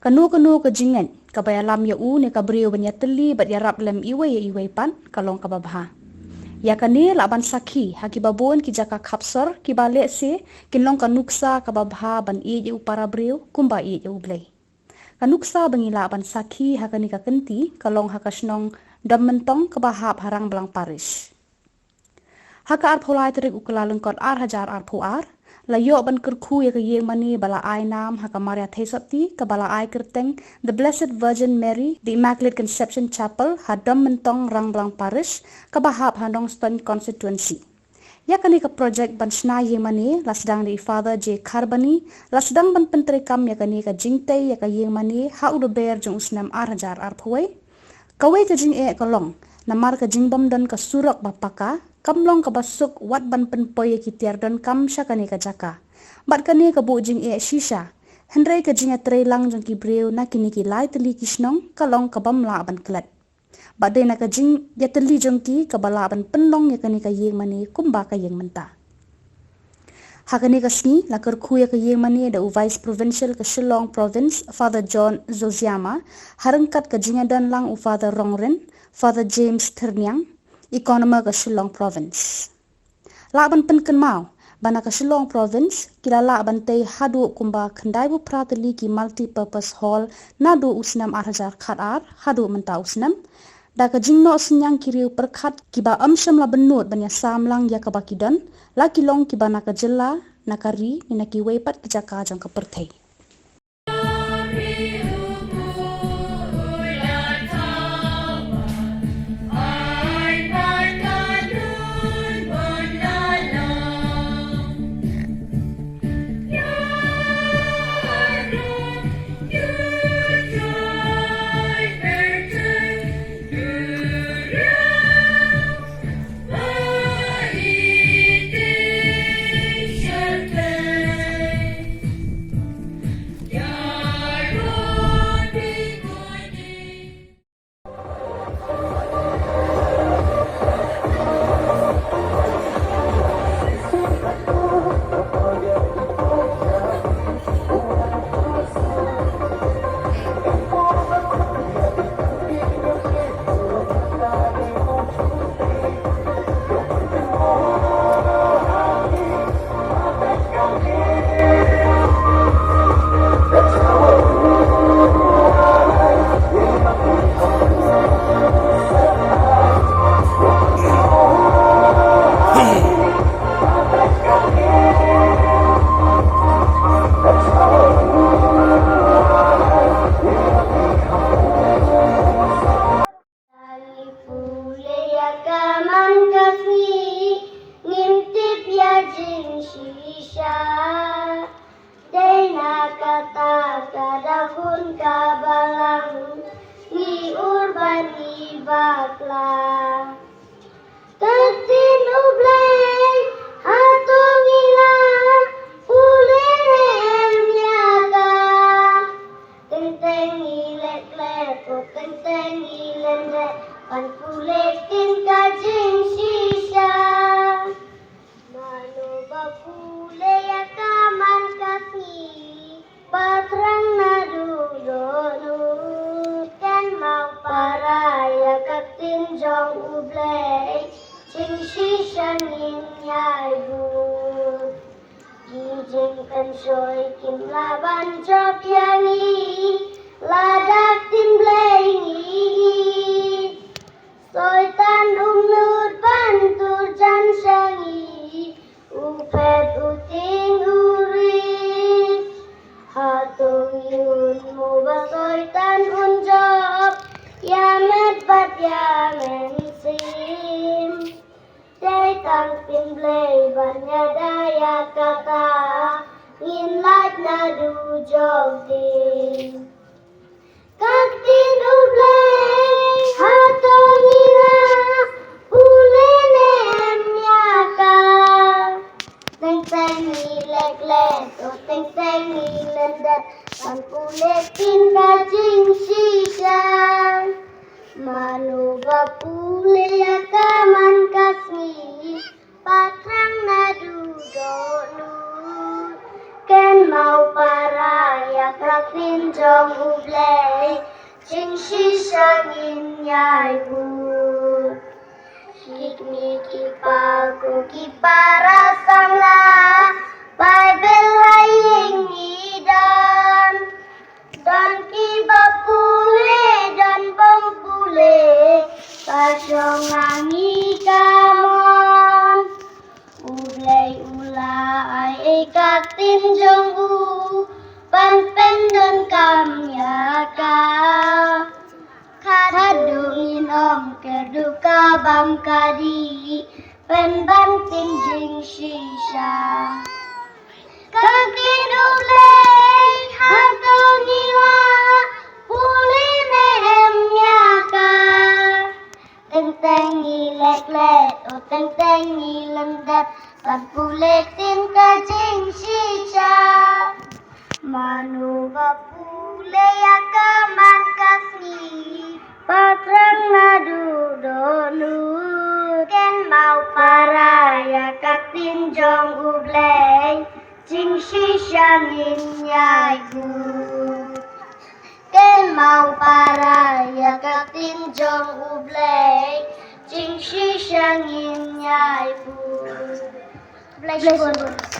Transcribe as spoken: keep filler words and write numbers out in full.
Kano kano ka jingngeit kaba ïalam ïa u ne ka briew ban ïatylli bad ïarap lem iwei ïa iwei pat, ka long kaba bha. Ïa kane lah ban sakhi ha kiba bun ki jaka khapsor kiba lehse kin long ka nuksa kaba bha ban ïeit ïa u para briew kumba ïeit ïa U Blei. Ka nuksa ba ngi lah ban sakhi ha kane ka kynti ka long ha ka shnong Dommyntong kaba hap ha Rangblang Parish. Ha ka arphew lai tarik u Kyllalyngkot ar hajar arphew ar, la ïoh ban kyrkhu ïa ka ïing mane ba la ai nam ha ka Maria Theisotti kaba la ai kyrteng The Blessed Virgin Mary, The Immaculate Conception Chapel ha Dommyntong, Rangblang Parish, kaba hap ha Nongstoiñ Constituency. Ïa kane ka projek ban shna ïing mane la sdang da i Father J Kharbani, la sdang ban pyntreikam ïa kane ka jingtei ïa ka ïing mane ha u Lber jong u snem ar hajar arphew wei. Kawei ka jingeh ka long, namar ka jingbym don ka surok ba paka, kam long kaba suk wat ban pynpoi ïa ki tiar donkam sha kane ka jaka. Bad kane ka buh jingeh shisha, hynrei ka jingïatreilang jong ki briew na kine ki lai tylli ki shnong ka long kabym lah ban klet. Bad dei na ka jingïatylli jong ki kaba lah ban pynlong ïa kane ka ïing mane kumba ka ïeng mynta. Ha kane ka sngi la kyrkhu ïa ka ïing mane da u Vice Provincial ka Shillong Province, Father John Zosiama, ha ryngkat ka jingïadon lang u Father Rongrin, Father James Thyrniang, Economer ka Shillong Province. Lah ban pynkynmaw ba na ka Shillong Province ki la lah ban tei haduh kumba khyndai phew phra tylli ki multipurpose hall naduh u snem ar hajar khatar haduh mynta u snem, da ka jingnoh synñiang ki riew pyrkhat kiba ym shym la bynnud ban ïasam lang ïa kaba ki don, la ki long kiba na ka jylla, na ka ri ne na kiwei pat ki jaka jong ka pyrthei. Ngi pule ïa ka man ka sngi, ngim tip ïa jingshisha. Dei na kata ka dei hun ka balang, ngi ur bad ngi bakla. Ka ktien U Blei, hato ngi la pule ne em ïa ka? Teng teng ngi leh klet, o teng teng ngi leh leh, ban pule ktien ka jingshisha. Mano ba pule ïa ka man ka sngi, ba thrang naduh dohnud, kynmaw para ïa ka ktien jong U Blei, jingshisha ngin ïai bud. Ki jingpynshoi kim lah ban jop ïa ngi, lada ktien Blei ngi. Soitan um nud ban tur jan sha ngi, u phet u tieng u rit. Hato ngi un mo ba Soitan un jop ïa met bad ïa mynsiem? Dei tang ktien Blei ban ïada ïa kata, ngin lait naduh jong ktien. Ka ktien U Blei, hato ngi la pule ne em ïa ka? Teng teng ngi leh klet, o teng teng ngi leh det, ban pule ktien ka jingshisha. Mano ba pule ïa ka man ka sngi, ba thrang naduh dohnud, kynmaw para ïa ka ktien jong U Blei, jingshisha ngin ïai bud. Ki kmie ki pa ko ki para samla, Baibl ha ïing ngi don. Don kiba pule, don bym pule, ka shong ha ngi ka mon. U Blei u la ai ïa ka ktien jong u ban pyndonkam ïa ka. Haduh ngin ym kyrduh ka bam ka dih, pynban ktien jingshisha. Ka ktien U Blei, hato ngi la pule ne em ïa ka? Teng teng ngi leh leh, o teng teng ngi lyndet, ban pule ktien ka jingshisha. Mano ba pule ïa ka man ka sngi, ba thrang naduh dohnud. Kynmaw para ïa ka ktien jong U Blei, jingshisha ngin ïai bud. Kynmaw para ïa ka ktien jong U Blei, jingshisha ngin ïai bud. Blei shibun.